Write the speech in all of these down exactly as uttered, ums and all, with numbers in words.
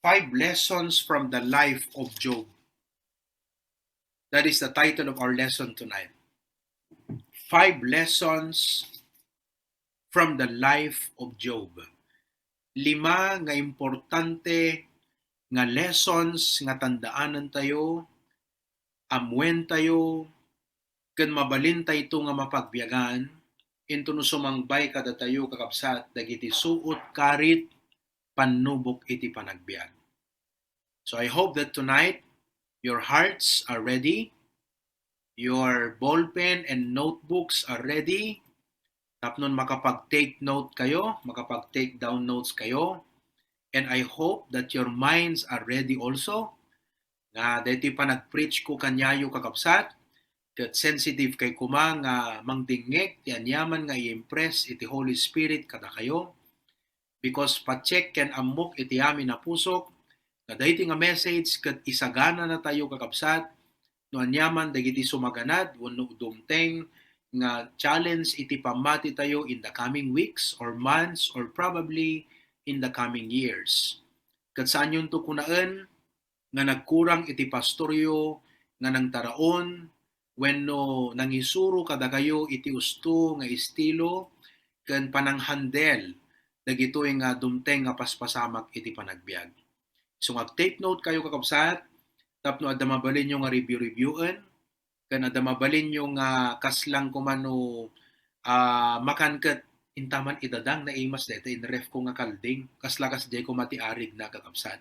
Five lessons from the life of Job. That is the title of our lesson tonight. Five lessons from the life of Job. Lima nga importante nga lessons nga tandaanan tayo, amuen tayo, ken mabalin tayo nga mapagbiagan, intono sumangbay kadatayo, kakabsat, dagiti suot, karit, pannubok iti panagbiag. So I hope that tonight your hearts are ready, your ballpen and notebooks are ready, tapnon makapag-take note kayo, makapag-take down notes kayo, and I hope that your minds are ready also, nga daytoy panag-preach ko kaniayo, kakabsat, ket sensitive kay koma nga mangdingngeg ti aniaman nga i-impress iti Holy Spirit kadakayo, because patsek ken ammok iti amin a pusok nga daytoy nga message ket isagananatayo, kakabsat, no aniaman dagiti sumaganad wenno dumteng nga challenge iti pammati tayo in the coming weeks or months or probably in the coming years. Ket saanyonto kunaen nga nagkurang iti pastoryo nga nangtaraon wenno nangisuro kadakayo iti usto nga estilo ken pananghandel dagitoy nga dumteng nga paspasamak iti panagbiag. So, mag-take note kayo, kakabsat, tapno adda mabalinyo nga review-reviewen, ken adda mabalinyo nga kaslang kumano, ah, makan ket intaman idadang naimas dayta in ref ko nga kalding, kasla kas diay koma ti arig na, kakabsat.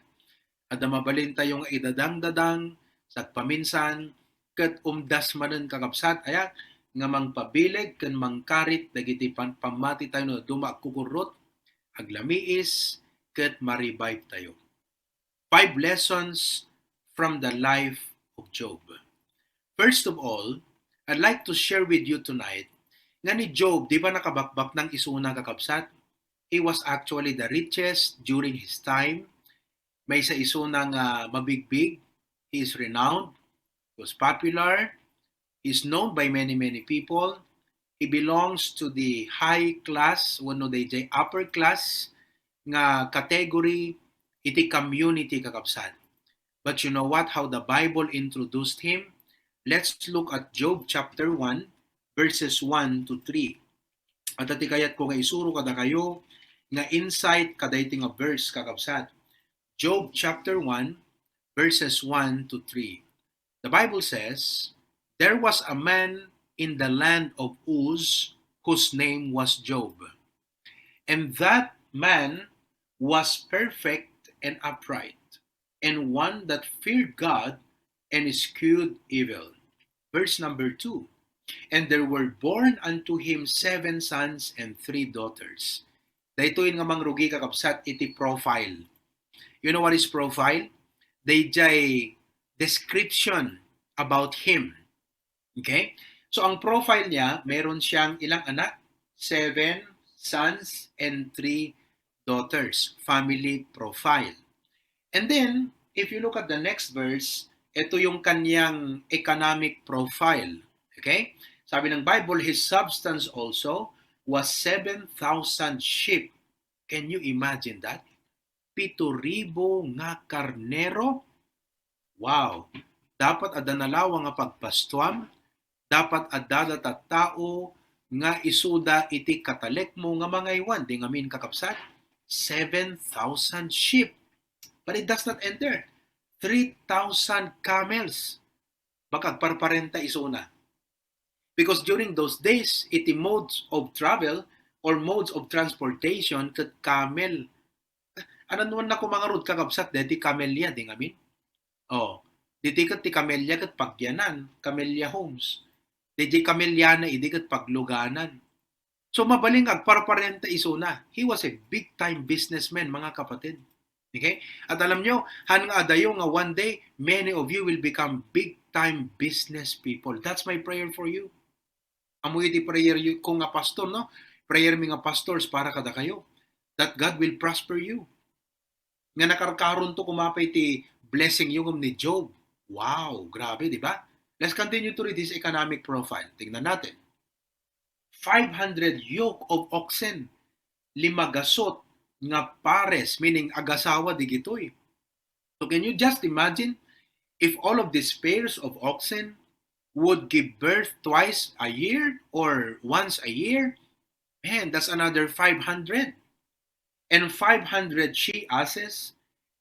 Adda mabalintayo nga idadang-dadang, sagpaminsan, ket umdas manen, kakabsat, aya, nga mangpabileg ken mangkarit dagiti pan-, pammati tayo no duma agkukurrot, aglamiis, ket ma-revive tayo. Five lessons from the life of Job. First of all, I'd like to share with you tonight nga ni Job, di ba nakabakbaknang isuna, kakabsat? He was actually the richest during his time. Maysa isuna nga mabigbig. He is renowned. He was popular. He is known by many, many people. He belongs to the high class, wenno dayjay upper class nga category iti community, kakabsat. But you know what? How the Bible introduced him? Let's look at Job chapter one, verses one to three. At ti kayat ko nga isuro kadakayo nga insight kadaytoy nga verse, kakabsat. Job chapter one, verses one to three. The Bible says, "There was a man in the land of Uz whose name was Job. And that man was perfect and upright, and one that feared God and eschewed evil." Verse number two, "And there were born unto him seven sons and three daughters." Daytoy nga mangrugi, kakabsat, iti profile. You know what is profile? Dayjay description about him. Okay? So, ang profile niya, meron siyang ilang anak? Seven sons and three daughters. Family profile. And then, if you look at the next verse, ito yung kanyang economic profile. Okay? Sabi ng Bible, "His substance also was seven thousand sheep." Can you imagine that? Pito ribu nga karnero? Wow! Dapat adda nalawa nga pagpastuam, dapat adda data tao nga isuda iti katalekmo nga mangaywan, di ngamin, kakabsat, seven thousand sheep. But it does not end there. Three thousand camels. Baka agparparenta isuna. Because during those days, iti modes of travel or modes of transportation ket camel. Anan man nako mangarud, kakabsat, deti kamelya, di ngamin? Oh, diti ket ti kamelya ket pagyanan, kamelya homes. Deti kamelyana idi ket pagluganan. So, mabalin nga agparparenta isuna. He was a big time businessman, mga kapatid. Okay? At alam nyo, han nga adayo nga one day, many of you will become big time business people. That's my prayer for you. Amo iti prayer yu-, ko nga pastor, no? Prayer mi nga pastors para kadakayo, that God will prosper you. Nga nakarkaronto koma pay ti blessing yo ngem ni Job. Wow, grabe, di ba? Let's continue to read his economic profile. Tingnan natin. Five hundred yoke of oxen, lima gasut nga pares, meaning agasawa digitoy. So can you just imagine if all of these pairs of oxen would give birth twice a year or once a year? Man, that's another five hundred. And five hundred she asses,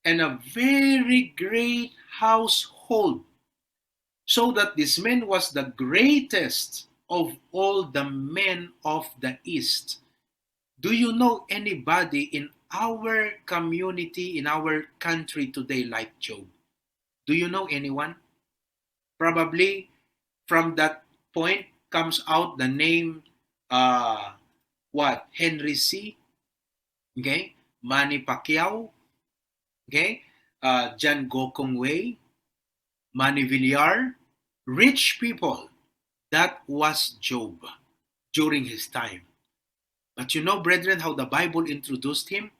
and a very great household, so that this man was the greatest of all the men of the East. Do you know anybody in our community, in our country today like Job? Do you know anyone? Probably from that point comes out the name, uh, what? Henry C. Okay? Manny Pacquiao. Okay? Uh, John Gokongwei, Manny Villar, rich people. That was Job during his time. But you know, brethren, how the Bible introduced him?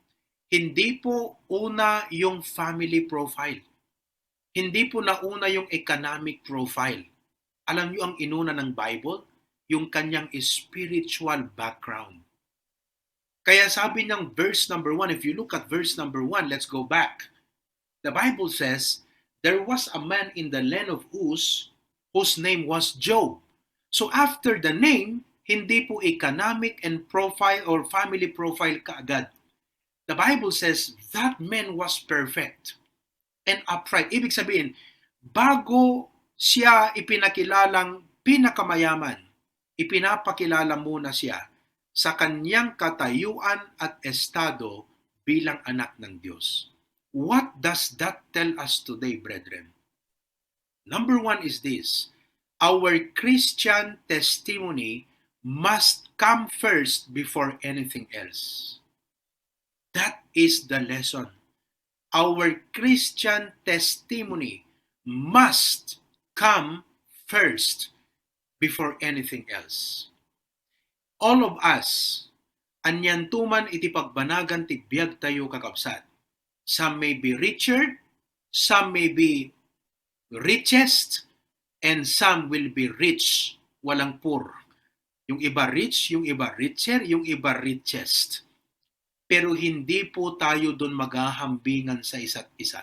Hindi po una yung family profile. Hindi po nauna yung economic profile. Alam niyo ang inuna ng Bible? Yung kanyang spiritual background. Kaya sabi ng verse number one, if you look at verse number one, let's go back. The Bible says, "There was a man in the land of Uz whose name was Job." So after the name, hindi po economic and profile or family profile kaagad. The Bible says, "That man was perfect and upright." Ibig sabihin, bago siya ipinakilalang pinakamayaman, ipinapakilala muna siya sa kanyang katayuan at estado bilang anak ng Diyos. What does that tell us today, brethren? Number one is this: our Christian testimony must come first before anything else. That is the lesson. Our Christian testimony must come first before anything else. All of us, anianto man iti pagbanagan ti biag tayo, kakabsat. Some may be richer, some may be richest, and some will be rich, walang poor. Yung iba rich, yung iba richer, yung iba richest. Pero hindi po tayo dun maghahambingan sa isa't isa.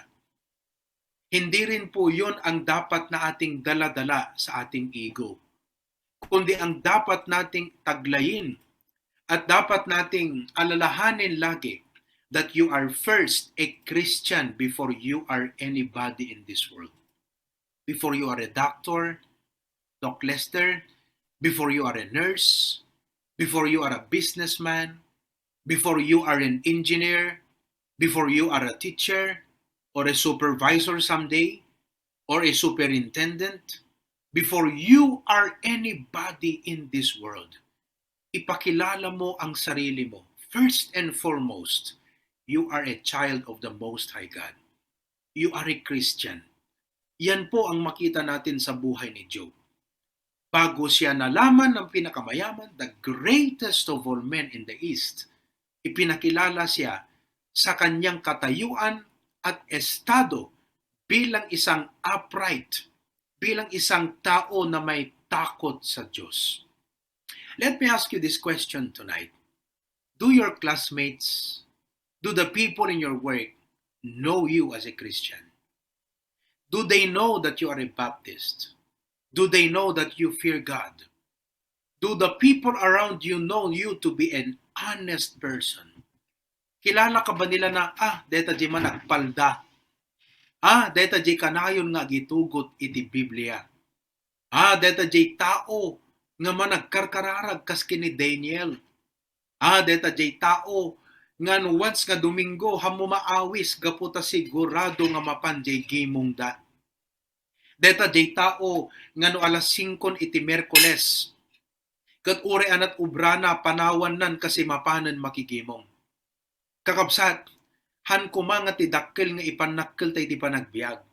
Hindi rin po yun ang dapat na ating daladala sa ating ego, kundi ang dapat nating taglayin at dapat nating alalahanin lagi that you are first a Christian before you are anybody in this world. Before you are a doctor, Doc Lester, before you are a nurse, before you are a businessman, before you are an engineer, before you are a teacher, or a supervisor someday, or a superintendent, before you are anybody in this world, ipakilala mo ang sarili mo. First and foremost, you are a child of the Most High God. You are a Christian. Yan po ang makita natin sa buhay ni Job. Bago siya nalaman ng pinakamayaman, the greatest of all men in the East, ipinakilala siya sa kanyang katayuan at estado bilang isang upright, bilang isang tao na may takot sa Diyos. Let me ask you this question tonight. Do your classmates, do the people in your work know you as a Christian? Do they know that you are a Baptist? Do they know that you fear God? Do the people around you know you to be an honest person? Kilala ka ba nila na, ah, deta di managpalda? Ah, deta di kanayon nga agitugot iti Biblia? Ah, deta di tao nga managkarkararag kas ken ni Daniel? Ah, deta di tao nga no once nga Domingo, hammo maawis gapu ta sigurado nga mapan di gimongda? Deta di tao nga no alas singko iti Miyerkules, ket uray anat obrana, panawannan kasi mapanen makigimong? Kakabsat, han koma nga ti dakkel nga ipannakkel tayo ti panagbiag,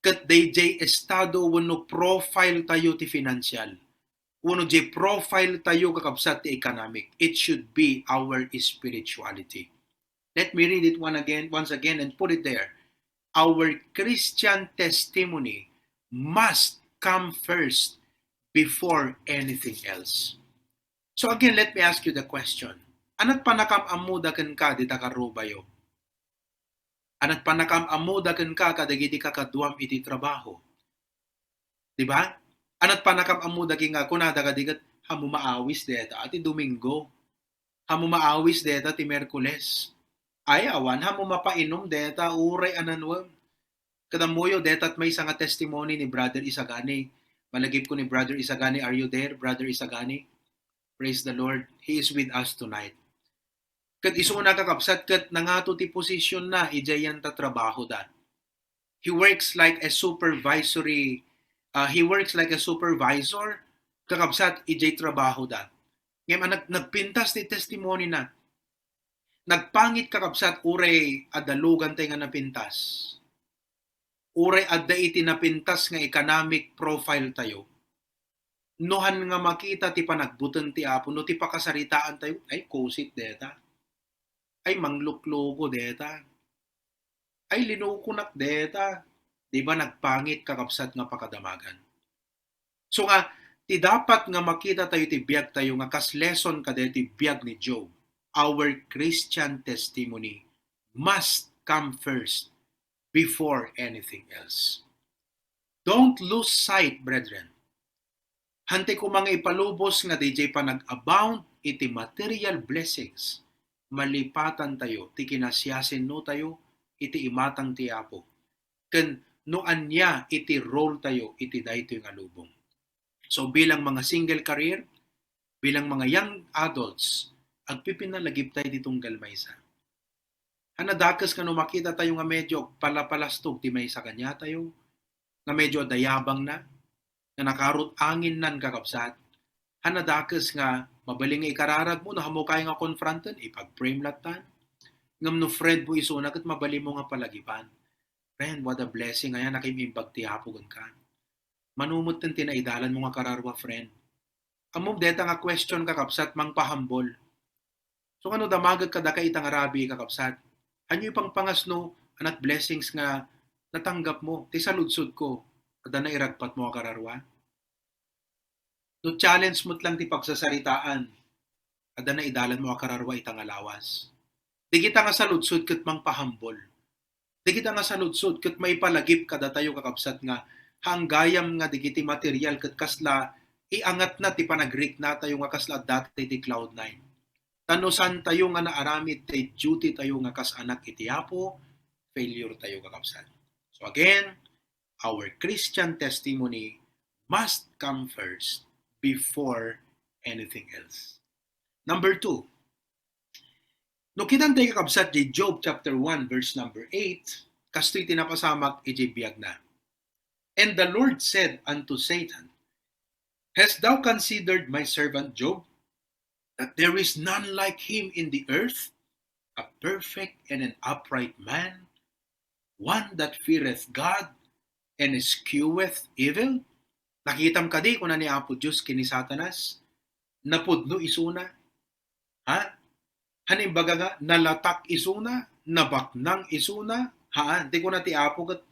ket daydiay estado wenno profile tayo ti financial, wenno di profile tayo, kakabsat, ti economic. It should be our spirituality. Let me read it one again, once again, and put it there. Our Christian testimony must come first before anything else. So again, let me ask you the question. Anat panakam-ammoda kenka dita karubayo? Anat pannakam-ammoda kenka kadagiti kakaduam iti trabaho. Di ba? Anat pannakam-ammoda ken nga kunada kadi ket, "Haanmo maawis dayta ti Domingo. Haanmo maawis dayta ti Miyerkules. Ay, awan, haanmo mapainum dayta uray a nanuem." Ket ammoyo, dayta maysa nga testimony ni Brother Isagani. Malagipko ni Brother Isagani. Are you there, Brother Isagani? Praise the Lord. He is with us tonight. Ket isuna, kakabsat, ket nangato ti posisionna idiay yanta trabahoda. He works like a supervisory, uh, he works like a supervisor, kakabsat, idiay trabahoda. Ngem a nag-, nagpintas ti testimony na. Nagpangit, kakabsat, uray adda lugantay nga napintas. Uray adda iti napintas nga economic profile tayo. No han nga makita ti panagbuteng ti Apo, no ti pakasaritaan tayo, "Ay, kusit deta. Ay, mangluklugo deta. Ay, linukonak deta." Di ba nagpangit, kakabsat, nga pakadamagan? So nga, ti dapat nga makita tayo ti biag tayo nga kas lesson kadeti biag ni Job, our Christian testimony must come first before anything else. Don't lose sight, brethren. Hantay koma nga ipalubos nga dijay panag-abound iti material blessings, malipatan tayo ti kinasiasinno tayo iti imatang ti Apo, ken no ania iti role tayo iti daytoy nga lubong. So, bilang mga single career, bilang mga young adults, agpipinalagip tayo ti tunggal maysa. Haan a dakes nga no makita tayo nga medyo agpalapalastog ti maysa kaniatayo, nga medyo adda yabangna, nga nakarut-anginnan, kakabsat. Haan a dakes nga mabalin nga ikararagmo, no haanmo kaya nga konfronten, ipag-pray-mo lattan. Ngem no friendmo isuna, ket mabalinmo nga palagipan. Friend, what a blessing aya nga imbag ti Apo kenka. Mano metten ti naidalanmo nga kararua, friend? Ammom deta nga question, kakabsat, mangpahambol. So, ngano damagek kadaka ita nga rabii, kakabsat? Haanyo ipangpangasno, anat blessings nga natanggapmo, ti saludsodko, adda nairagpatmo a kararua? No challenge met lang ti pagsasaritaan, adda naidalanmo a kararua ita nga lawas. Dagita nga saludsod ket mangpahambol. Dagita nga saludsod ket maipalagip kadatayo, kakabsat, nga haan gayam nga dagiti material ket kasla iangatna ti panagriknatayo nga kasla adda iti cloud nine. Ta no saantayo nga naaramid ti duty tayo nga kas anak iti Apo, failure tayo, kakabsat. So again, our Christian testimony must come first before anything else. Number two, no kitan tayo, kakabsat, di Job chapter one, verse number eight, kastoy ti napasamak iti biagna. And the Lord said unto Satan, "Hast thou considered my servant Job, that there is none like him in the earth, a perfect and an upright man, one that feareth God and escheweth evil?" Nakitam kadi, kuna ni Apo Dios ken ni Satanas, napudno isuna? Ha? Haan imbaga nga nalatak isuna, nabaknang isuna? Haan, ti kuna ti Apo ket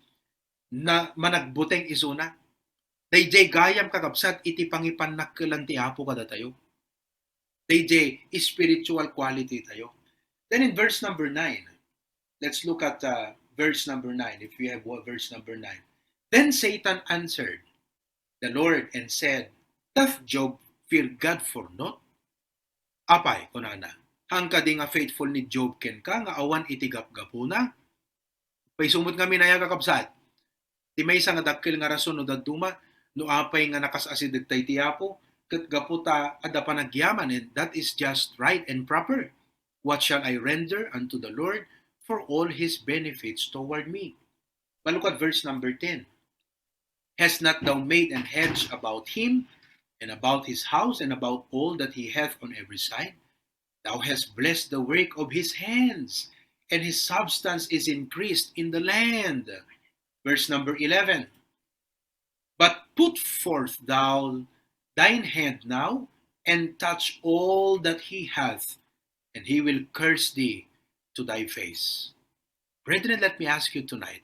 na, managbuteng isuna. Daydiay gayam, kakabsat, iti pangipannakkelan ti Apo kadatayo. Daydiay spiritual quality tayo. Then in verse number nine, let's look at, uh, verse number nine, if we have wa-, verse number nine. Then Satan answered the Lord and said, "Doth Job fear God for naught?" Apay, kunana, haan kadi nga faithful ni Job kenka nga awan iti gapgapuna? Paisumot ngamin aya, kakabsat? Ti maysa nga dakkel nga rason no dadduma, no apay nga nakasasideg tay ti Apo, ket gapu ta adda panagyaman, and that is just right and proper. What shall I render unto the Lord for all his benefits toward me? But look at verse number ten. Hast not thou made an hedge about him, and about his house, and about all that he hath on every side? Thou hast blessed the work of his hands, and his substance is increased in the land. Verse number eleven. But put forth thou thine hand now, and touch all that he hath, and he will curse thee to thy face. Brethren, let me ask you tonight,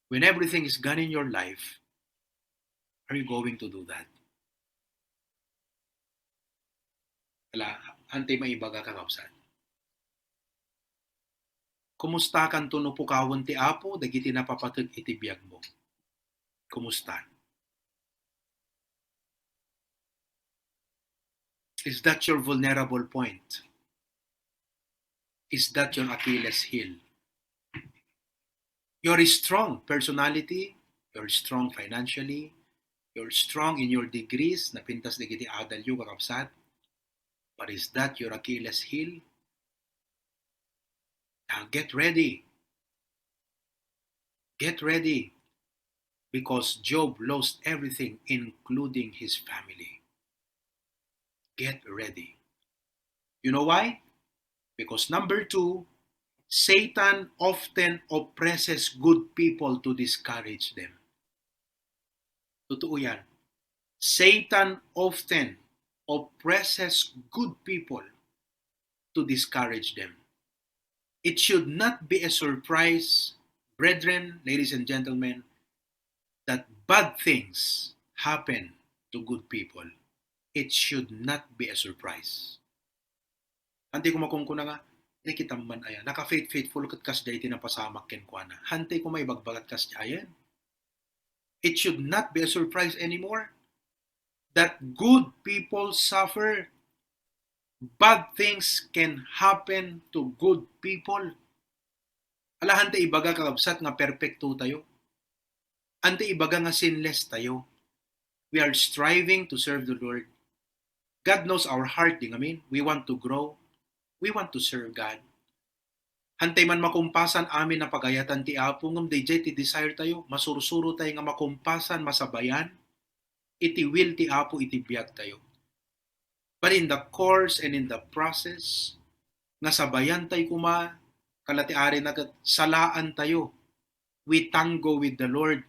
when everything is gone in your life, are you going to do that? Ala, haan ti maibaga, kakabsat. Kumustakanto no pukawen ti Apo dagiti napapateg iti biagmo? Kumusta? Is that your vulnerable point? Is that your Achilles heel? You're strong personality, you're strong financially, you're strong in your degrees, napintas dagiti adalyo, kakabsat. But is that your Achilles heel? Now get ready. Get ready, because Job lost everything, including his family. Get ready. You know why? Because number two, Satan often oppresses good people to discourage them. Totoo yan. Satan often oppresses good people to discourage them. It should not be a surprise, brethren, ladies and gentlemen, that bad things happen to good people. It should not be a surprise. Anti ko makunkuna nga, "Ay, kita man aya, naka-faith-, faithful ket kasdiay ti napasamak kenkuana." Hantay ko maibagbagat kasdiayen. It should not be a surprise anymore that good people suffer. Bad things can happen to good people. Ala, hantay ibaga, kakabsat, nga perpekto tayo. Hantay ibaga nga sinless tayo. We are striving to serve the Lord. God knows our heart, di ngamin. We want to grow. We want to serve God. Hantay man makumpasan amin a pagayatan ti Apo, ngem daydiay ti desire tayo. Masursuro tayo nga makumpasan, masabayan iti will ti Apo iti biag tayo. But in the course and in the process, nga sabayan tayo koma, kala ti ari na ket salaan tayo. We tango with the Lord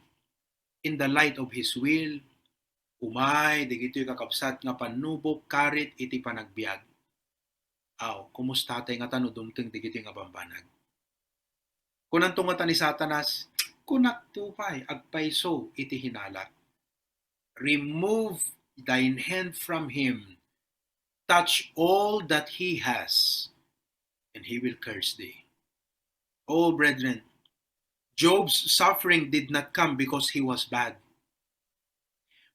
in the light of His will. Umay, dagitoy, kakabsat, nga pannubok karit iti panagbiag. Aw, kumusta tay ngata no dumteng dagitoy nga bambanag? Kunanto ngata ni Satanas, "Kunakto pay, agpayso iti hinalak. Remove thine hand from him. Touch all that he has, and he will curse thee." Oh, brethren, Job's suffering did not come because he was bad,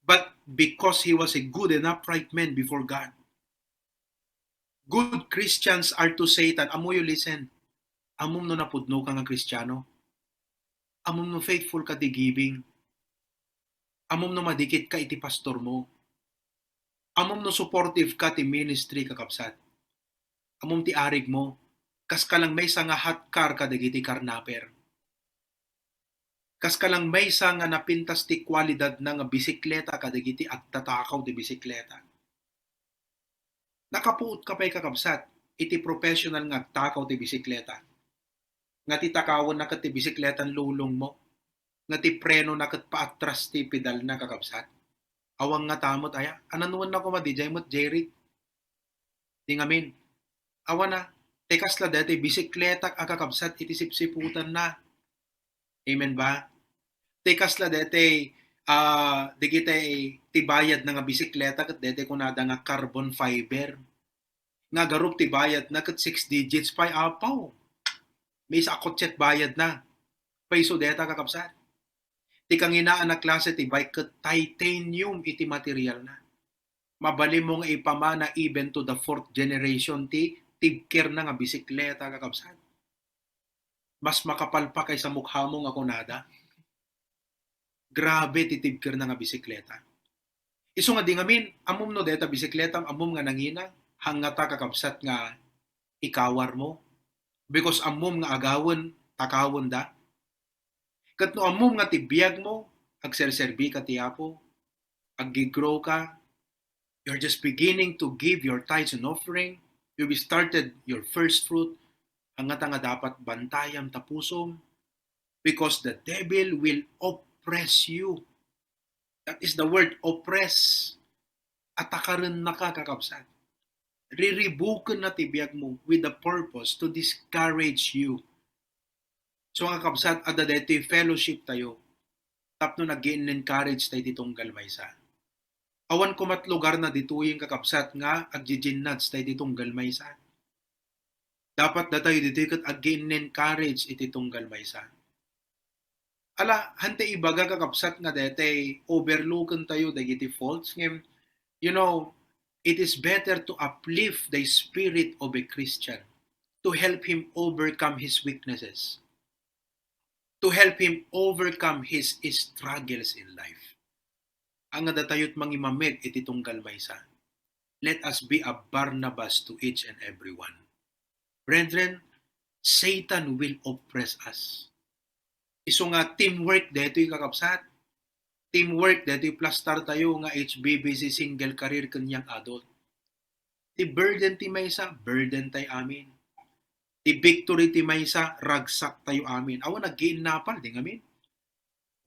but because he was a good and upright man before God. Good Christians are to Satan. Ammoyo, listen. Ammom no napudno ka nga Kristiano? Ammom no faithful ka ti giving? Ammom no madikit ka iti pastor mo? Ammom no supportive ka ti ministry, kakabsat? Ammom ti arig mo? Kas ka lang maysa nga hot car kadagiti carnapper. Kas ka lang maysa nga napintas ti kualidad na nga bisikleta kadagiti agtatakaw ti bisikleta. Nakapuot ka pay, kakabsat, iti professional nga agtakaw ti bisikleta, nga ti takawenna ket ti bisikletan lulong mo, nga ti prenona ket paatras ti pedalna, kakabsat? Awan ngata met aya. Ananuen na koma, diay met, Jerry? Di ngamin. Awan a, ti kasla daytoy bisikletak a kakabsat iti sipsiputanna. Amen ba? Ti kasla daytoy, ah, dagiti ti bayadna nga bisikleta ket daytoy kunada nga carbon fiber. Nga garup ti bayadna ket six digits pay, apaw. Maysa a kotset bayadna. Payso dayta, kakabsat. Ti kanginaan a klase ti bike ket titanium iti materialna. Mabalinmo nga ipamana even to the fourth generation ti tibkerna nga bisikleta, kakabsat. Mas makapal pa kaysa mukhamo nga kunada. Grabe ti tibkerna nga bisikleta. Isu nga di ngamin, ammom no dayta bisikleta, ammom nga nangina, hangngata, kakabsat, nga ikawar mo. Because ammom nga agawen, takawenda. Ket no ammom nga ti biag mo, agserserbi ka ti Apo, aggi-grow ka, you're just beginning to give your tithes and offering, you've started your first fruit, hangngata nga dapat bantayam ta pusom, because the devil will oppress you. That is the word, oppress. Atakarennaka, kakabsat. Riribukenna ti biag mo with the purpose to discourage you. So, kakabsat, adda daytoy fellowship tayo tapno nag-encourage tayo ti tunggal maysa. Awan komat lugarna ditoyen, kakabsat, nga agjijinnaj tayo ti tunggal maysa. Dapat datayo ditoy ket ag-encourage iti tunggal maysa. Ala, hantay ibaga, kakabsat, nga daytay overlooken tayo dagiti faults, ngem, you know, it is better to uplift the spirit of a Christian, to help him overcome his weaknesses, to help him overcome his struggles in life. Ania datayo't mangimamed iti tunggal maysa. Let us be a Barnabas to each and every one. Brethren, Satan will oppress us. Isu nga teamwork daytoy, kakabsat. Teamwork daytoy plastar tayo nga H B B C, single career ken young adult. Ti burden ti maysa, burden tayo amin. Ti victory ti maysa, ragsak tayo amin. Awan naggiinnapal, di ngamin.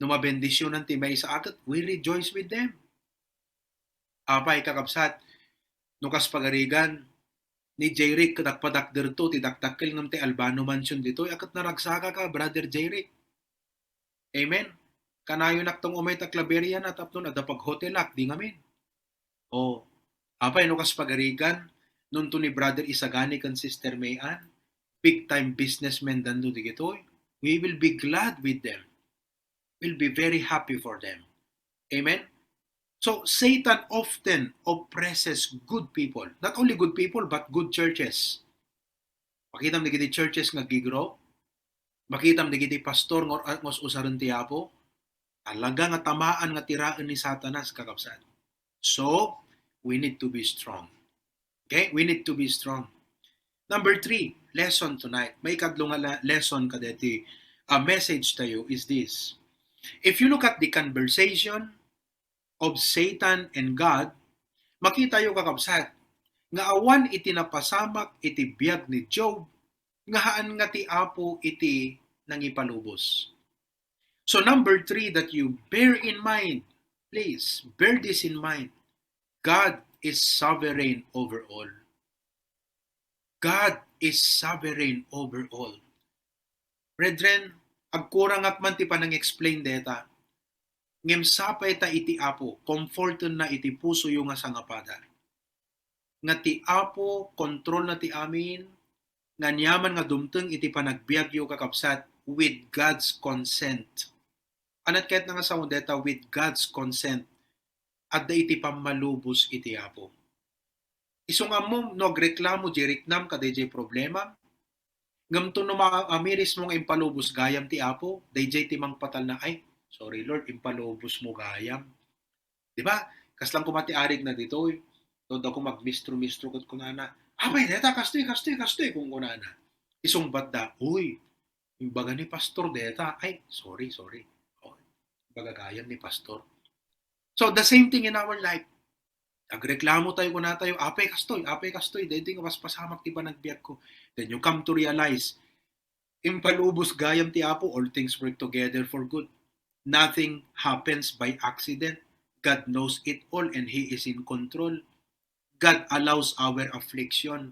No mabendisionan ti maysa a ket, we rejoice with them. Apay, kakabsat, no kas pagarigan, ni Jeric ket agpadakderto ti dakdakkel ngem ti Albano Mansion ditoy, a ket naragsakaka, Brother Jeric. Amen. Kanayonak tong umay ta Claveria na tapno adda paghotelak, di ngamin. O, apay no kas pagarigan, nunto ni Brother Isagani ken Sister May Ann, big time businessmen danto digitoy. We will be glad with them. We'll be very happy for them. Amen? So, Satan often oppresses good people. Not only good people, but good churches. Makitam dagiti churches nga gigrow. Makitam dagiti pastor nga, nga usaren ti Apo. Talaga nga tamaan nga tiraen ni Satanas, kakabsat. So, we need to be strong. Okay? We need to be strong. Number three, lesson tonight. Maikadlo nga le-, lesson kadeti, a message tayo is this. If you look at the conversation of Satan and God, makita yo, kakabsat, nga awan iti napasamak iti biag ni Job nga haan nga ti Apo iti nangipalubos. So number three that you bear in mind, please bear this in mind, God is sovereign over all. God is sovereign over all. Brethren, agkurangak man ti panang-explain deta, ngem sapay ta iti Apo, comforten na iti puso yo nga sangapada. Nga ti Apo, control na ti amin, nga niaman nga dumteng iti panagbiag yo, kakabsat, with God's consent. Anat kayat na nga sao deta, with God's consent, adda iti pammalubos iti Apo. Isu nga ammom no agreklamo diay riknam kadaydiay problema, ngem to no ma-, amirismo nga impalubos gayam ti Apo, daydiay ti mangpatalna, "Ay, sorry Lord, impalubos mo gayam." Di ba? Kaslang kuma ti arig na ditoy, to da ko magmistro-mistro ket kunana, "Apay, deta, kastoy, kastoy, kastoy," kung kunana. Isungbat da, "Uy, imbaga ni pastor deta." "Ay, sorry, sorry. Oh, imbaga gayam ni pastor." So, the same thing in our life. Agreklamo tayo, kuna tayo, "Apay kastoy, apay kastoy, daytoy nga paspasamak ti panagbiag ko." Then you come to realize, impalubos gayam ti Apo, all things work together for good. Nothing happens by accident. God knows it all and He is in control. God allows our affliction.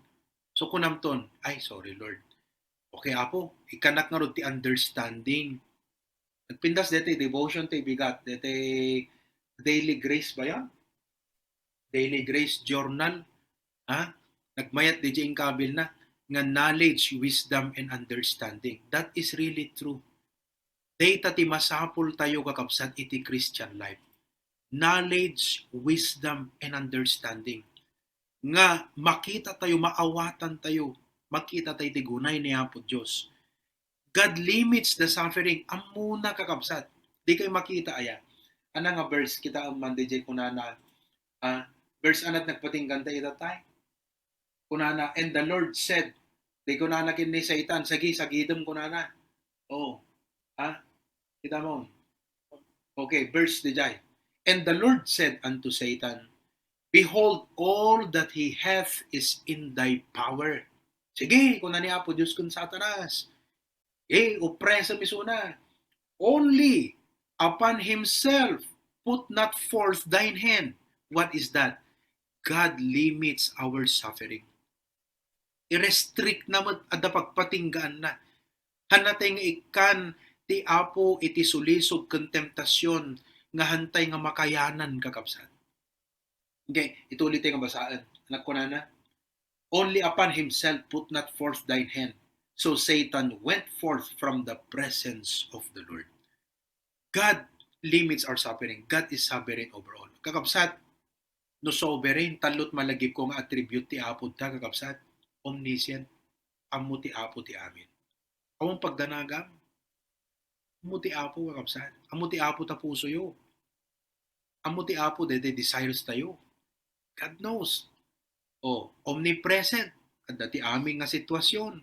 So, kunam ton, "Ay, sorry, Lord. Okay, Apo, ikkanak ngarud ti understanding." Nagpintas deti devotion ti bigat, deti Daily Grace ba yan? Daily Grace Journal, ha? Nagmayat di inkabil na nga knowledge, wisdom, and understanding. That is really true. Data ti masapul tayo, kakabsat, iti Christian life. Knowledge, wisdom, and understanding. Nga makita tayo, maawatan tayo, makita tayo ti gunay ni Apo Dios. God limits the suffering. Ammona, kakabsat. Di kayo makita, aya. Ana nga verse, kita ang Monday, kunana, ah, verse anat nagpatinggan tayo, itatay. Kunana, "And the Lord said," di kunana ken ni Satan, "Sagi, sagidem," kunana. Oh, ha? Kita mo? Okay, verse di jay. "And the Lord said unto Satan, Behold, all that he hath is in thy power." Sige, kuna ni Apo Dios kun Satanas. Eh, oppressor misuna. "Only upon himself put not forth thine hand." What is that? God limits our suffering. I-restrict na met adda pagpatinggaan na. Hanatay nga ikkan ti Apo iti sulisog ken temptasion nga hantay nga makayanan, kakabsat. Okay, ituli tayo nga basaen. Anak ko, nana, Only upon himself put not forth thine hand. So Satan went forth from the presence of the Lord. God limits our suffering. God is sovereign over all. Kakabsat, no sovereign, tallo't malagipko nga attribute ti Apo ta, kakabsat, omniscient, ammo ti Apo ti amin. Awan pagdanagam. Ammo ti Apo, kakabsat. Ammo ti Apo ta pusoyo. Ammo ti Apo daytoy desires tayo. God knows. O, omnipresent. Adda ti amin nga sitwasyon.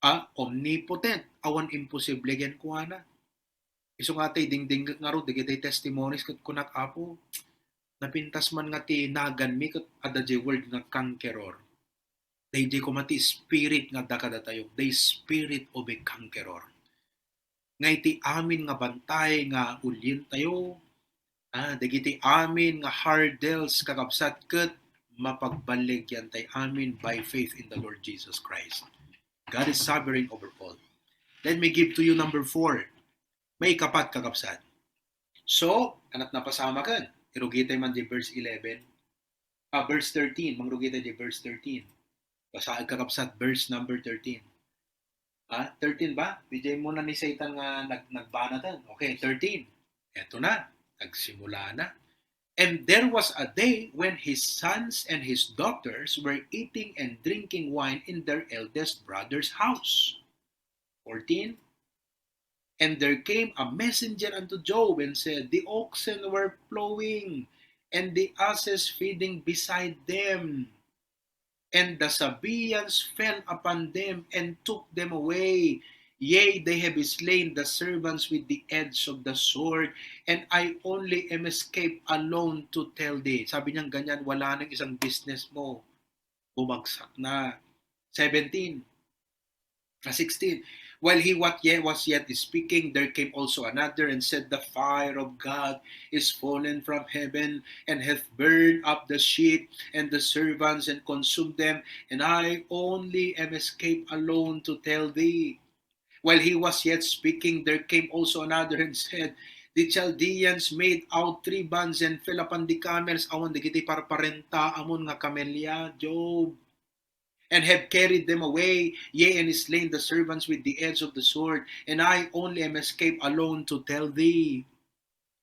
A, omnipotent. Awan imposible kenkuana. Isu nga tay dingding ngarud, dagiti testimonies ket kunak, Apo, napintas man nga ti naganmi ket adda jay word nga conqueror. Daydi koma ti spirit nga adda kadatayo, the spirit of a conqueror. Nga iti amin nga bantay nga ulientayo, ah, dagiti amin nga hurdles, kakabsat, ket mapagballigyantay amin by faith in the Lord Jesus Christ. God is sovereign over all. Let me give to you number four. Maikapat, kakabsat. So, anak napasamaken, irugitay man di verse eleven. Ah, verse thirteen, mangrugitay di verse thirteen. Basaek, kakabsat, verse number thirteen. Ah, thirteen ba? Dijay muna ni Satan nga nag-, nagbanaten. Okay, thirteen. Eto na, nagsimula na. And there was a day when his sons and his daughters were eating and drinking wine in their eldest brother's house. Fourteen. And there came a messenger unto Job and said, the oxen were plowing, and the asses feeding beside them. And the Sabeans fell upon them and took them away. Yea, they have slain the servants with the edge of the sword, and I only am escaped alone to tell thee. Sabi niyang ganyan, wala nang isang business mo. Bumagsak na. Seventeen. Ah, sixteen. While he was yet, was yet speaking, there came also another and said, the fire of God is fallen from heaven and hath burned up the sheep and the servants and consumed them, and I only am escaped alone to tell thee. While he was yet speaking, there came also another and said, the Chaldeans made out three bands and fell upon the camels. Awan dagiti parparentaamon nga kamelya, Job. And have carried them away, yea, and slain the servants with the edge of the sword, and I only am escaped alone to tell thee.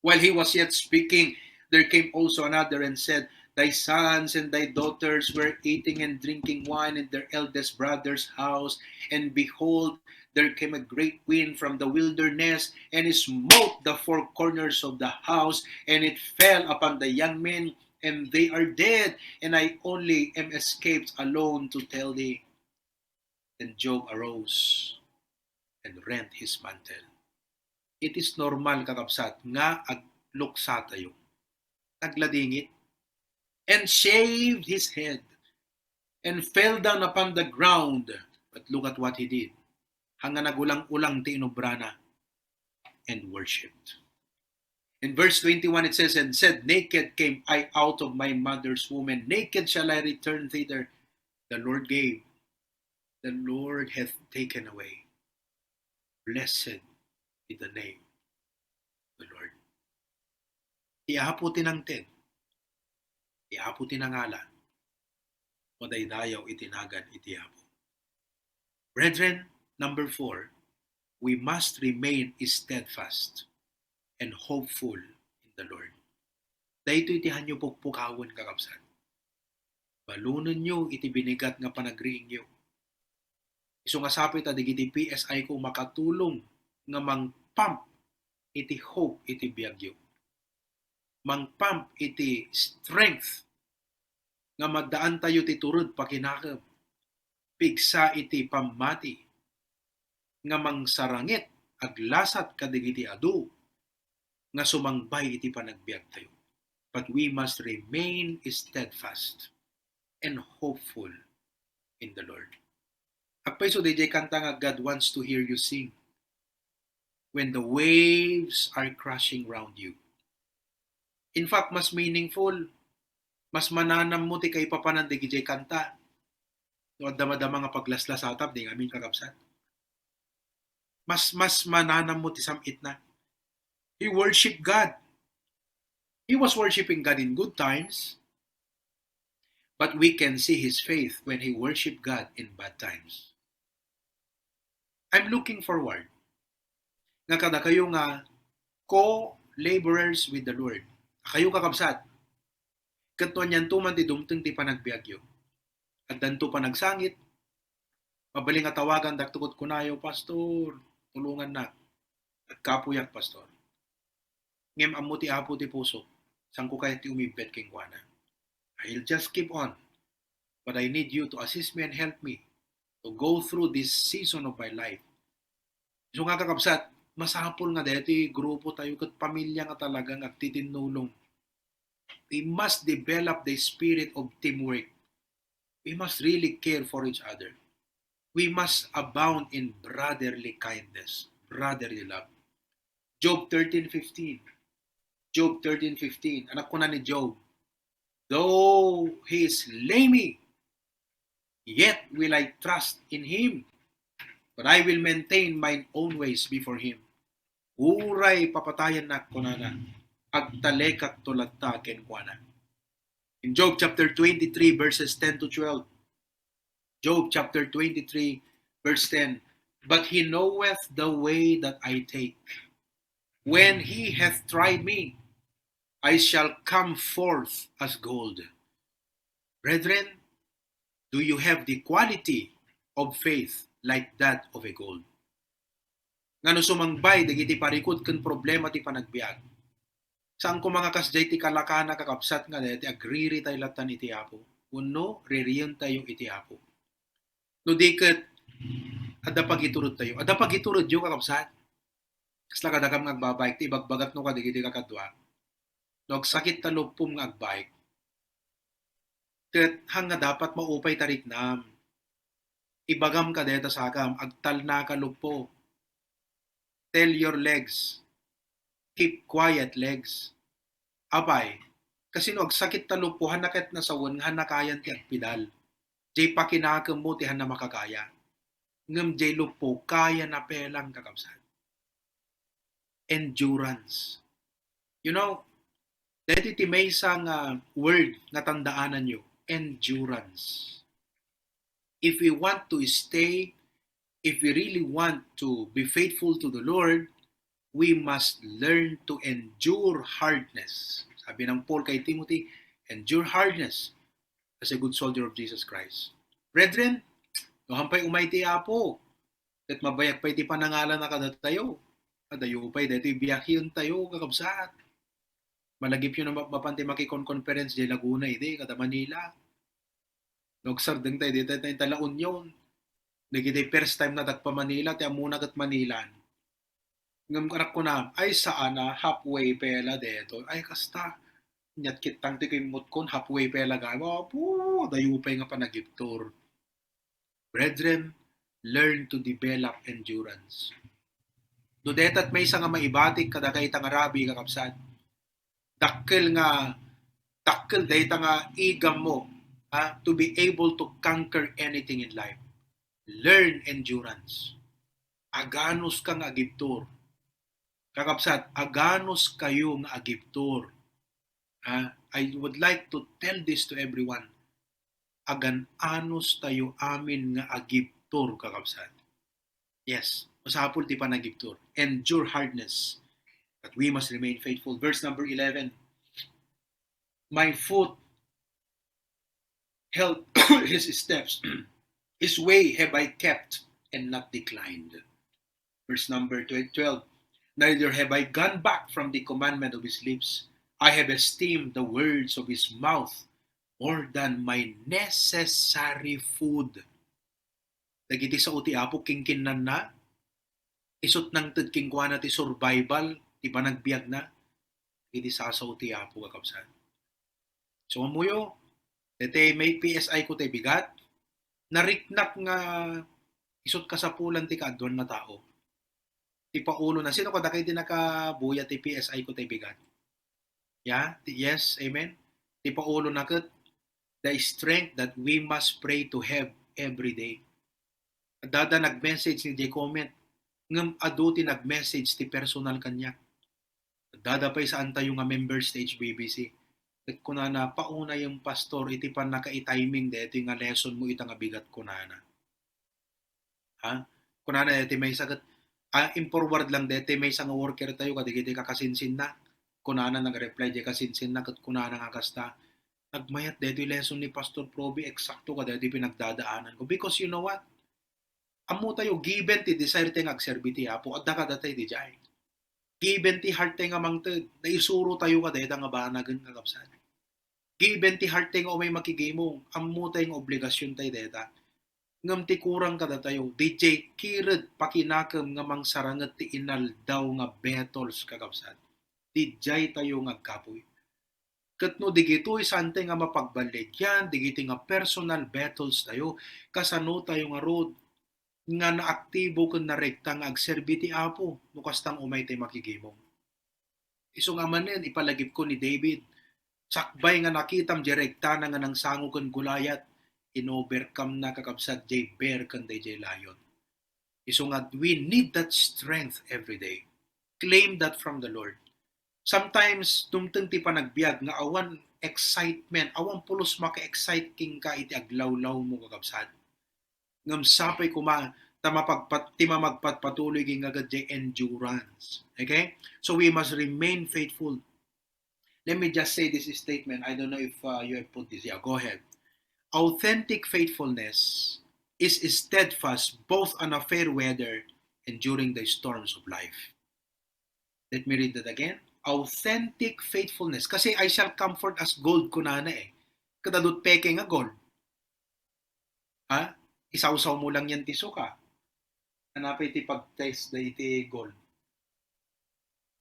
While he was yet speaking, there came also another and said, thy sons and thy daughters were eating and drinking wine in their eldest brother's house, and behold, there came a great wind from the wilderness, and it smote the four corners of the house, and it fell upon the young men, and they are dead, and I only am escaped alone to tell thee. And Job arose and rent his mantle. It is normal, kakabsat, nga agluksatayo. Nagladingit. And shaved his head and fell down upon the ground. But look at what he did. Hanga nagulang-ulang ti inubrana and worshipped. In verse twenty-one, it says, and said, naked came I out of my mother's womb, and naked shall I return thither. The Lord gave, the Lord hath taken away. Blessed be the name of the Lord. Ti Apo ti nangted, ti Apo ti nangala, madaydayaw iti nagan iti Apo. Brethren, number four, we must remain steadfast and hopeful in the Lord. Daytoy ti hanyo pukpukawen, kakabsat. Balonenyo iti binigat nga panagriingyo. Isu nga sapay ta dagiti P S I ko makatulong nga mangpump iti hope iti biagyo. Mangpump iti strength nga maddaantayo ti tured pakinakem, pigsa iti pammati nga mangsarangit, aglasat kadagiti adu nga sumangbay iti panagbiagtayo. But we must remain steadfast and hopeful in the Lord. Agpayso daydiay kanta nga God wants to hear you sing when the waves are crashing round you. In fact, mas meaningful, mas mananam mo ti kaipapanan daydiay kanta. No adda madama nga paglaslasatam, di ngamin, kakabsat. Mas, mas mananam mo ti sam-itna. He worshiped God. He was worshiping God in good times. But we can see his faith when he worshiped God in bad times. I'm looking forward nga kadakayo nga co-laborers with the Lord. Kayo, kakabsat, ket no anianto man ti dumteng ti panagbiagyo, addanto panagsangit, mabalin nga tawagan dakto ket kunayo, "Pastor, tulongannak. Agkapuyak, Pastor. Ngem ammo ti Apo ti pusok, saanko kayat ti umibbet kenkuana. I'll just keep on. But I need you to assist me and help me to go through this season of my life." So nga, kakabsat, masapul nga daytoy grupo tayo ket pamilya nga talaga nga agtitinnulong. We must develop the spirit of teamwork. We must really care for each other. We must abound in brotherly kindness, brotherly love. Job thirteen fifteen. Job thirteen fifteen. Anak, kuna ni Job, "Though he slay me, yet will I trust in him, but I will maintain mine own ways before him." Uray papatayannak, kunana, agtalekakto latta kenkuana. In Job chapter twenty-three, verses ten to twelve, Job chapter twenty-three, verse ten, "But he knoweth the way that I take. When he hath tried me, I shall come forth as gold." Brethren, do you have the quality of faith like that of a gold? Nga no sumangbay dagiti parikut ken problema ti panagbiag, saan koma nga kasdiay ti kalakana, kakabsat, nga daytoy agriritay lattan iti Apo wenno ririyentayo iti Apo. No di ket, adda pagiturodtayo. Adda pagiturodyo, kakabsat. Kasla kadakam nga agbabike, ti ibagbagak no kadagiti kakadua, no agsakit ta luppom nga agbike, ket haan nga dapat maupay ta riknam. Ibagam kadayta sakam, "Agtalnaka luppo. Tell your legs, 'Keep quiet, legs.'" Apay, kasino agsakit ta luppo, haan na ket nasawen nga haan na kayan ti agpedal. Jay pakinakemmo ti haan na makakaya. Ngem jay luppo, kaya na pelang, kakabsat. Endurance. You know, daytoy ti maysa nga word nga tandaananyo, endurance. If we want to stay, if we really want to be faithful to the Lord, we must learn to endure hardness. Sabi ng Paul kay Timothy, "Endure hardness as a good soldier of Jesus Christ." Brethren, no haan pay umay ti Apo, ket mabayag pay ti panangalanna kadatayo, adayo pay daytoy biahentayo, kakabsat. Malagipyo no ma-, mapan ti makikon-conference jay Laguna idi, kada Manila. No agsardeng tayo dita, ta La Union. Dagiti first time na agpa-Manila, ti ammona ket Manilan. Ngem anak, kunam, "Ay, saan a, halfway pela daytoy." Ay, kasta. Ket kitang ti kimmutkon, halfway pela gayam. Apo, adayo pay nga panagibtur. Brethren, learn to develop endurance. No dayta ti maysa nga maibatik kadakayo nga rabii, kakabsat, dakkel nga, dakkel dayta nga igammo, ha, to be able to conquer anything in life. Learn endurance. Aganuska nga agibtur. Kakabsat, aganuskayo nga agibtur. Ha? I would like to tell this to everyone. Agan-anustayo amin nga agibtur, kakabsat. Yes, masapul ti panagibtur. Endure hardness. But we must remain faithful. Verse number eleven, "My foot held his steps. His way have I kept and not declined." Verse number twe-, twelve, "Neither have I gone back from the commandment of his lips. I have esteemed the words of his mouth more than my necessary food." Dagiti sao ti Apo, kinkinnanna, isut' nangted kenkuana ti survival ti panagbiagna. Dagiti sasao ti Apo, kakabsat. So, ammoyo, daytoy may P S I ko tay bigat, nariknak nga isut' kasapulan ti kaaduan nga tao. Ti paulona, sino kadakayo ti nakabuya ti P S I ko tay bigat? Ya? Ti, yes, amen? Ti paulona ket, the strength that we must pray to have every day. Addada nag-message ni jay comment, ngem adu ti nag-message ti personal kaniak. Addada pay saantayo nga members ti H B B C. Ket kunana, "Paunayem, Pastor, iti pannakaitiming daytoy nga lesson mo ita nga bigat," kunana. Ha? Kunana daytoy maysa ket, ah, in-forward lang daytoy maysa nga worker tayo kadagiti kakasinsinna. Kunana, nag-reply diay kasinsinna ket kunana nga kasta, "Nagmayat daytoy lesson ni Pastor Proby, eksakto kadaytoy pinagdadaananko." Because you know what? Ammo tayo, given ti desire tayo nga agserbi ti Apo, adda kadatayo diay. Given ti heart tayo nga mangted, naisuro tayo kadayta nga banagen, kakabsat. Given ti heart tayo nga umay makigimong, ammo tayo nga obligasyon tayo dayta. Ngem ti kurang kadatayo, diay kired pakinakem nga mangsaranget ti inaldaw nga battles, kakabsat. Diay tayo nga agkapoy. Ket no digitoy, saan tayo nga mapagballigian dagiti nga personal battles tayo, kasano tayo ngarud nga naaktibo ken narekta nga agserbi ti Apo no kasta nga umay tayo makigimong? Isu nga manen, ipalagipko ni David, sakbay nga nakitam diay rektana nga nangsango ken Goliath, in-overcome na, kakabsat, diay bear ken daydiay lion. Isu nga, we need that strength every day. Claim that from the Lord. Sometimes, dumteng ti panagbiag nga awan excitement, awan pulos maka-excite kenka iti aglawlawmo, kakabsat. Ngem sapay koma ta mapagpat-, ti mamagpatpatuloy nga aged diay endurance. Okay? So we must remain faithful. Let me just say this statement. I don't know if, uh, you have put this. Yeah, go ahead. Authentic faithfulness is steadfast both on a fair weather and during the storms of life. Let me read that again. Authentic faithfulness. Kasi, "I shall comfort as gold," kunana eh. Ket adu't peke nga gold. Ha? Isawsaw mo lang yan ti suka. Hanapay ti pag-test da iti gold.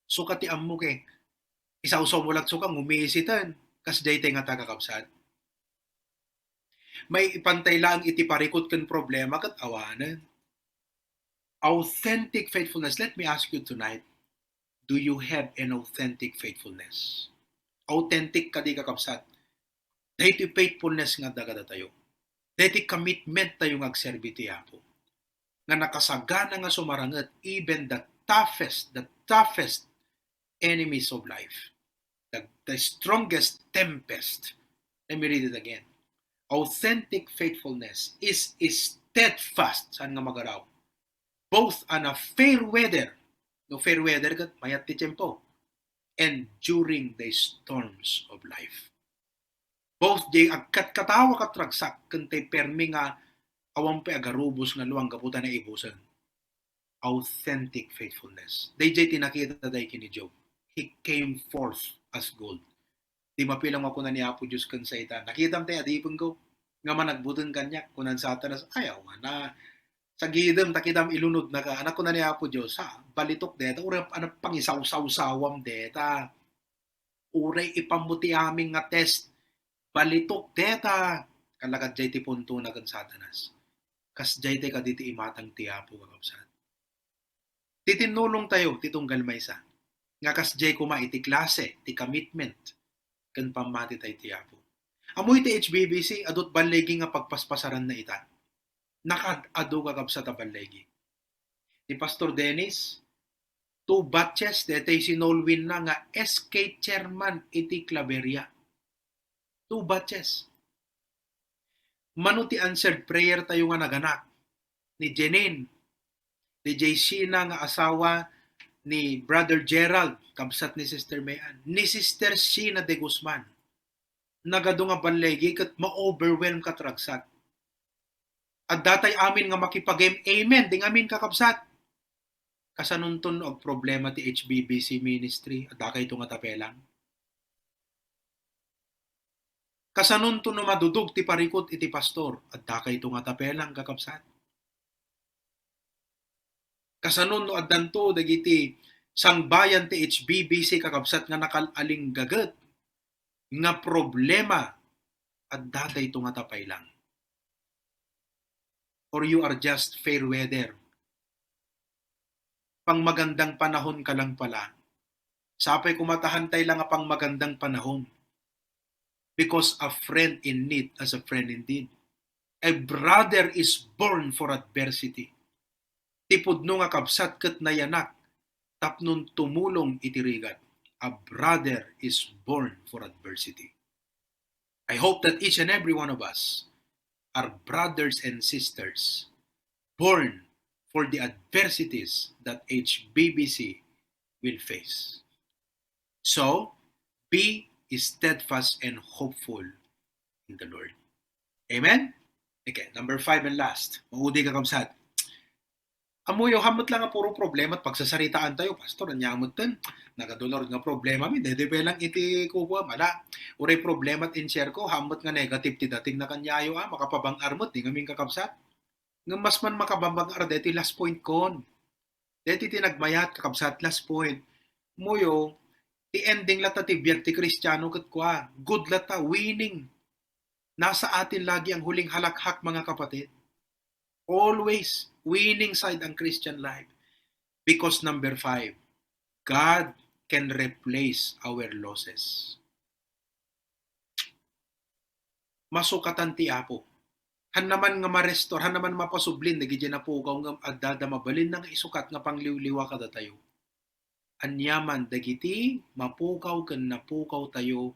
Suka ti ammo ke. Isawsaw mo lang suka, ngumisiten. Kas daytay nga ta, kakabsat. Maipantay lang iti parikut ken problema ket awanen. Authentic faithfulness. Let me ask you tonight, do you have an authentic faithfulness? Authentic kadi, kakabsat? Daytoy faithfulness nga adda kadatayo. Daytoy commitment tayo nga agserbi ti Apo. Nga nakasagana nga sumaranget even the toughest, the toughest enemies of life. The, the strongest tempest. Let me read it again. Authentic faithfulness is steadfast, saan nga magaraw? Both on a fair weather, no fair weather ket mayat ti tiempo, and during the storms of life. Both diay agkatkatawa ket ragsak, ken tay permi nga awan pay agarubos nga luang gapu ta naibusen. Authentic faithfulness. Daydiay ti nakita tayo ken ni Job. He came forth as gold. Di mapilang nga kuna ni Apo Dios ken Satan, "Nakitam tay adipengko nga managbuteng kaniak?" Kuna ni Satanas, "Ay, awan na. Sagidem, ta kitam ilunodnaka." Anak, kuna ni Apo Dios, "Ha, balitok deta, uray ano pangisawsawsawam deta. Uray ipammo ti amin nga test, balitok deta." Kalakad jay ti puntona ken Satanas. Kas jay tay kaditi imatang ti Apo, kakabsat. Ti tinnulong tayo ti tunggal maysa, nga kas jay koma iti klase ti commitment ken pammati tay ti Apo. Ammo iti H B B C, adu't balligi nga pagpaspasaranna ita. Nakaad-adu, kakabsat, a balligi. Ni Pastor Dennis, two batches, detay sinulwinna nga S K chairman iti Claveria. Two batches. Mano ti answered prayer tayo nga naganak? Ni Jenin, ni Jay Sheena nga asawa ni Brother Gerald, kabsat ni Sister Mayan, ni Sister Sheena de Guzman. Nagadu nga balligi ket ma-overwhelm ket ragsak. Adda tay amin nga makipag-amen, amen, di ngamin, kakabsat. Kasanonton no agproblema ti H B B C ministry, adda kayto nga tapelang? Kasanonton no madudog ti parikut iti pastor, adda kayto nga tapelang, kakabsat? Kasanon no addanto dagiti sangbayan ti H B B C, kakabsat, nga nakal-alinggaget nga problema, adda dayto nga tapailang? Or you are just fair weather? Pangmagandang panahon ka lang pala. Sapay kumatahan tay lang a pangmagandang panahon. Because a friend in need as a friend indeed. A brother is born for adversity. Ti pudno nga kabsat ket nayanak tapnon tumulong iti rigat. A brother is born for adversity. I hope that each and every one of us are brothers and sisters born for the adversities that H B B C will face. So, be steadfast and hopeful in the Lord. Amen? Okay, number five and last. Maudi, kakabsat. Ammoyo, haanmo lang nga puro problema at pagsasaritaan tayo, Pastor, ania metten? Nagadolor nga problema mi, daytoy pay lang iti kukuam, ala, uray problema at in-share ko, haanmo nga negative ti dating na kaniayo, ah, makapabang-ar met, di ngamin, kakabsat. Ngem mas man makababang-ar daytoy last point kon. Daytoy ti nagmayat, kakabsat, last point. Ammoyo, ti ending latta ti biag ti Kristiano ket kua, good latta, winning. Nasa atin lagi ang huling halakhak, mga kapatid. Always winning side ang Christian life. Because number five, God can replace our losses. Masukatan ti Apo. Haanna man nga ma-restore, haanna man mapasublin dagiti napukaw ngem adda da mabalinna nga isukat nga pangliwliwa kadatayo. Ania man dagiti mapukaw ken napukaw tayo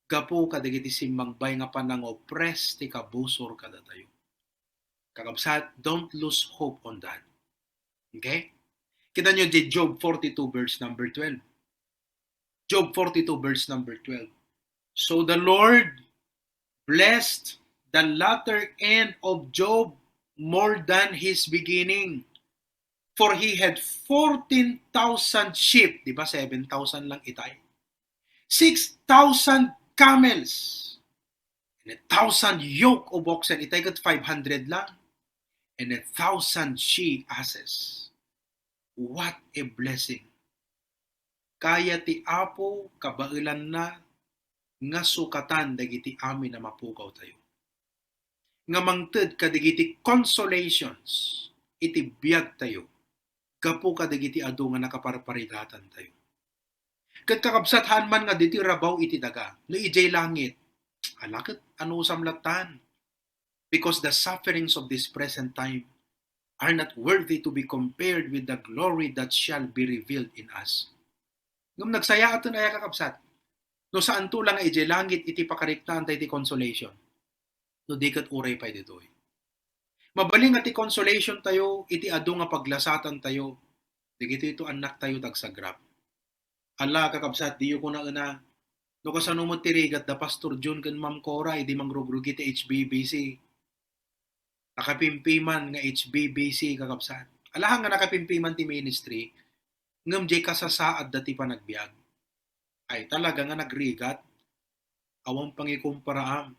gapu kadagiti simmangbay nga panangopress ti kabusor kadatayo. Kakabsat, don't lose hope on that. Okay? Kitaenyo di Job forty-two verse number twelve. Job forty-two verse number twelve. So the Lord blessed the latter end of Job more than his beginning. For he had fourteen thousand sheep, di ba, seven thousand lang itay? Six thousand camels, and a thousand yoke of oxen, itay ket five hundred lang, and a thousand she asses. What a blessing! Kaya ti Apo kabaelanna nga sukatan dagiti amin a mapukaw tayo. Nga mangted kadagiti consolations iti biag tayo gapu kadagiti adu nga nakaparparigatan tayo. Ket kakabsat, haan man nga ditoy rabaw iti daga, no idiay langit, ala ket anusam lattan. Because the sufferings of this present time are not worthy to be compared with the glory that shall be revealed in us. Ngem nagsayaaten aya, kakabsat, no saanto la nga idiay langit iti pakariknaan tayo ti consolation, no di ket uray pay ditoy. Mabalin nga ti consolation tayo iti adu nga paglasatan tayo, dagitoy to annak tayo ti agsagrap. Ala, kakabsat, diyo kunaen a, no kasano met ti rigat da Pastor Jun ken Ma'am Cora idi mangrugrugi ti H B B C. Nakapimpiman nga H B B C, kakabsat. Alahan nga nakapimpiman ti ministry, ngem diay kasasaad da ti panagbiag. Ay, talaga nga nagrigat. Awan pangikumparaam.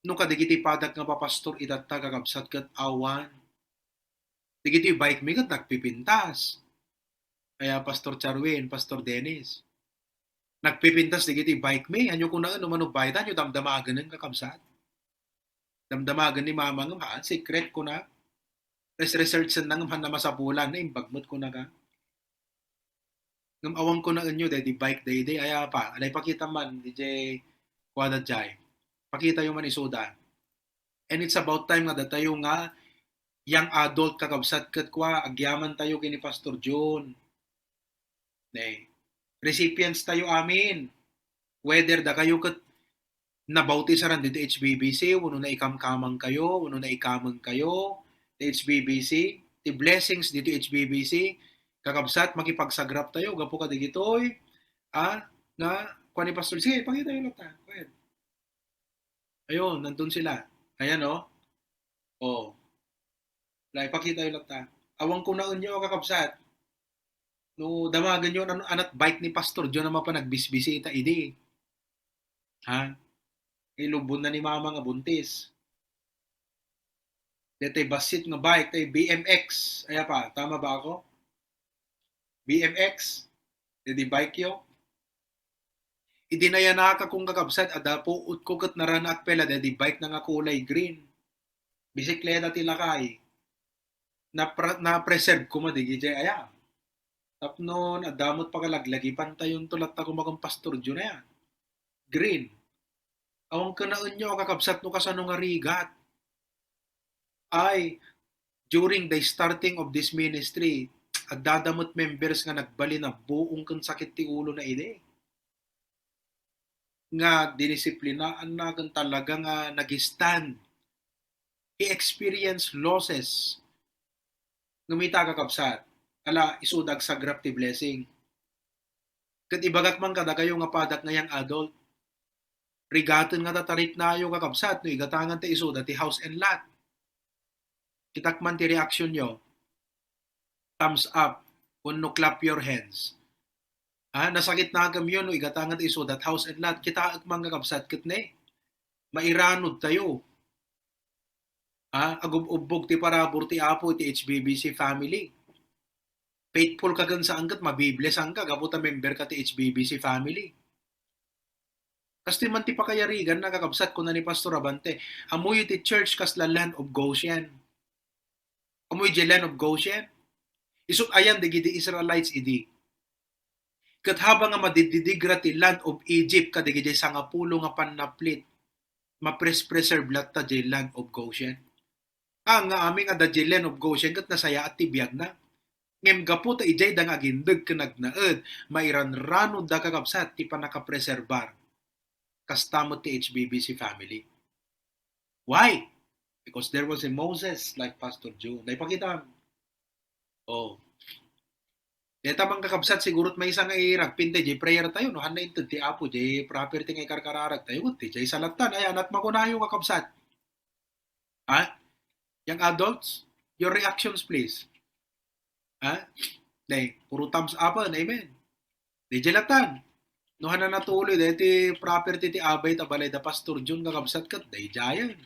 No kadagiti padak nga papastor itatta, kakabsat, ket awan. Dagiti bike mi ket nagpipintas. Aya, Pastor Charwin, Pastor Dennis. Nagpipintas dagiti bike mi. Ania kunaen no mano bayta, ania damdamagen, kakabsat? Damdamagen ni mama ngem haan, secret kuna. Res-, research na ngem haan na masapulan, naimbag met kuna ka. Ngem awan kunaenyo, daydi bike daydi, aya pa, ala, ipakita man, D J, kuada jay. Pakita yo man isuda. And it's about time nga datayo nga young adult, kakabsat, ket kua, agyaman tayo ken ni Pastor Jun. Ne, recipients tayo amin. Whether dakayo ket nabautisaran ditoy H B B C, wenno naikamkamang kayo, wenno naikameng kayo ti H B B C, ti blessings ditoy H B B C, kakabsat, makipagsagrap tayo gapu kadagitoy, ah, nga, kuan ni Pastor, sige, pakita yo latta. Go ahead. Ayun, nandun sila. Ayan, oh. Oh. Wala, ipakita yo latta. Awan kunaenyo, kakabsat. No, damagen yo, ano, anat bike ni Pastor John a mapan nagbisbisita idi. Ha? Ilubon na ni mama nga buntis. Daytoy bassit nga bike, tay B M X. Aya pa, tama ba ako? B M X? Daydi bike yo? Idi nayanak akon, kakabsat, adda puot ko ket naranaak pay la daydi bike na nga kulay green. Bisikleta ti lakay. Napra-, na-preserve ko met idi jay aya. Tapno adda met pakalaglagipan tayo, nto latta koma ken Pastor Jun aya. Green. Awan kunaenyo, kakabsat, no kasano nga rigat. Ay, during the starting of this ministry, adda da met members nga nagbalin a buong ken sakit ti ulo na idi. nga dinisiplinaanna ken talaga nga nag-stand. He experienced losses. Ngem ita, kakabsat, ala, isuda agsagrap ti blessing. Ket ibagak man kadakayo nga padak nga young adult, rigaten nga tataripnayo, kakabsat, no igatangan ta isuda ti house and lot. Kitak man ti reaction yo. Thumbs up wenno clap your hands. Ah, nasakit na kami yun, no igatangan ta isuda ti house and lot. Kitaek man, kakabsat, ket ne, mairanod tayo. Ah, agub-ubbog ti parabur ti Apo iti H B B C family. Faithful ka ken saan ket mabiblessan ka gapu ta member ka ti H B B C family. Kastoy man ti pakayarigan na, kakabsat, kuna ni Pastor Abante, ammoyo ti church kasla land of Goshen. Ammoyo di land of Goshen? Isut' ayan dagiti Israelites idi. Ket habang nga madiddidigra ti land of Egypt kadagiti sangapulo nga pannaplit, mapres-preserve latta di land of Goshen. Ah, nga amin nga da di land of Goshen ket nasayaat ti biagna. Ngem gapu ta idiay da nga agindeg ken agnaed, mairanranod da, kakabsat, ti pannakapreserbar. Kasta met ti H B B C family. Why? Because there was a Moses like Pastor Jun. Naipakitam. Oh. Deta man, kakabsat, siguro maysa nga iragpin ti prayer tayo, no? Hanna inted ti Apo, di property nga ikarkararag tayo, ti jay salatan, ay, anat makunayo, kakabsat. Ha? Young adults, your reactions, please. Ha? Nay, puro thumbs up, amen. Di jalatan. No, hana natuloy, dahil ti property ti abay ta balay da Pastor Jun, kakabsat, ket daydiayen.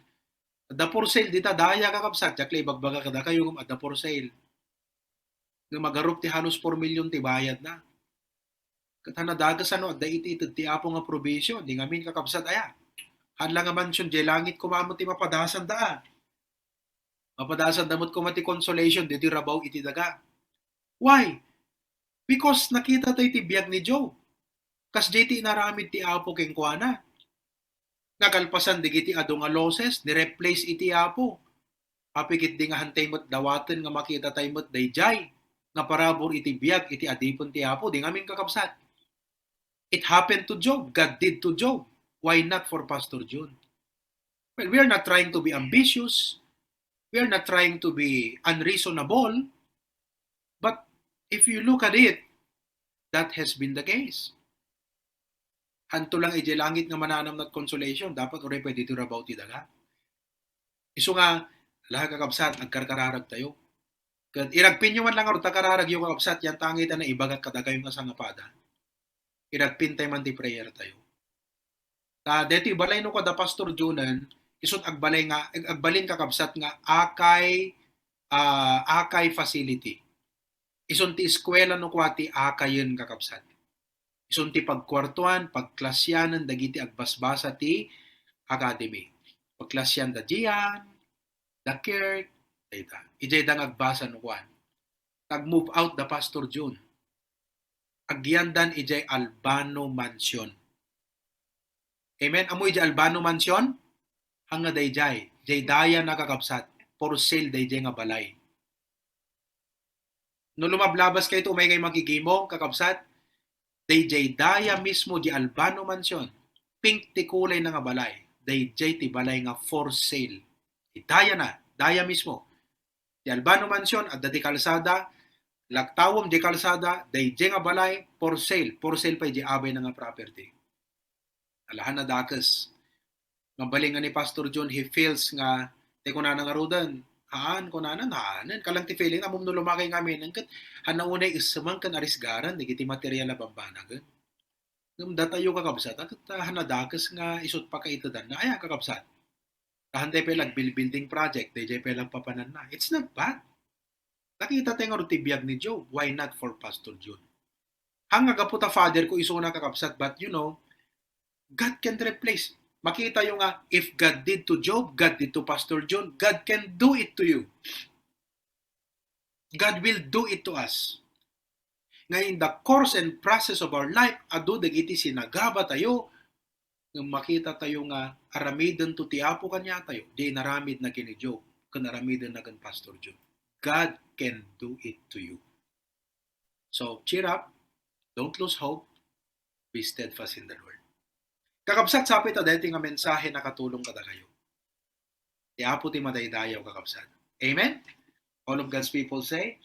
Adda for sale dita, daya, kakabsat, diak la ibagbaga kadakayo, ngem adda for sale. Nga magarup ti halos four million ti bayad na. Ket hana dakes no adda iti ited ti Apo nga provision, di ngamin, kakabsat, aya. Haan la nga mansion, di langit koma met ti mapadasan da, ah. Mapadasan da met koma ti consolation, di, di rabaw iti daga. Why? Because nakita tayo ti biag ni Job. Kas di ti inaramid ti Apo kenkuana. Nakalpasan dagiti adu nga losses, ni-replace iti Apo. Apigit di nga hantay met dawaten nga makita tayo met dayjay nga parabur iti biag iti adipen ti Apo, di ngamin, kakabsat. It happened to Job. God did to Job. Why not for Pastor Jun? Well, we are not trying to be ambitious. We are not trying to be unreasonable. But if you look at it, that has been the case. Hanto lang iti langit nga mananamnat consolation, dapat uray pwede ti rabaw ti daga. Isu nga, ala, kakabsat, agkarkararag tayo. Ket iragpinyo man lang, ta kararagyo, kakabsat, yan tangita na ibagak kadakayo nga sangapada. Iragpin tayo man ti prayer tayo. Ta deti balay no kada Pastor Junan, isut' agbalay nga, ag-, agbalin, kakabsat, nga akay, ah, akay facility. Isun ti eskuela no kua ti akayen, kakabsat. Isun ti pagkuartuan, pagklasianen dagiti agbasbasa ti academy. Pagklasian da Gian, da Kirk, dayta. Ijay da nga agbasa no kuan. Nag-move out da Pastor Jun. Agyandan ijay Albano Mansion. Amen? Ammo ijay Albano Mansion? Hanga dayjay. Jay daya, nakakabsat. For sale dayjay nga balay. No lumablabas kayo, umay kay makigimong, kakabsat, dayjay daya mismo di Albano Mansion, pink ti kulay na nga balay, dayjay ti balay nga for sale. Daya na, daya mismo. Di Albano Mansion, adda ti kalsada, lagtawem di kalsada, dayjay nga balay, for sale, for sale pay di abay na nga property. Alahan na dakes. Mabalin nga ni Pastor John, he feels nga, ti kunana nga ruden, haan, kunana, haanen, kalang ti feeling, amom no lumakay nga amin, ket, hana unay issemang ken arisgaran, dagiti material a bambanagen. Ngem datayo, kakabsat, ket, ah, hana dakes nga isut' pakaitedan na, aya, kakabsat. Tahan tayo pay lag build-, building project, dayjay pay lag papanan na. It's not bad. Nakita tayo nga ti biag ni Job. Why not for Pastor Jun? Hanga gapu ta father ko isuna, kakabsat, but you know, God can replace. Makita yo nga, if God did to Job, God did to Pastor Jun, God can do it to you. God will do it to us. Nga in the course and process of our life, adu dagiti sinagaba tayo, nga makita tayo nga aramiden to ti Apo kaniatayo, di inaramid na ken ni Job, ken aramiden na ken Pastor Jun. God can do it to you. So, cheer up. Don't lose hope. Be steadfast in the Lord. Kakabsat, sapay ta daytoy nga mensahe nakatulong kadakayo. Ti Apo ti madaydayaw, kakabsat. Amen? All of God's people say,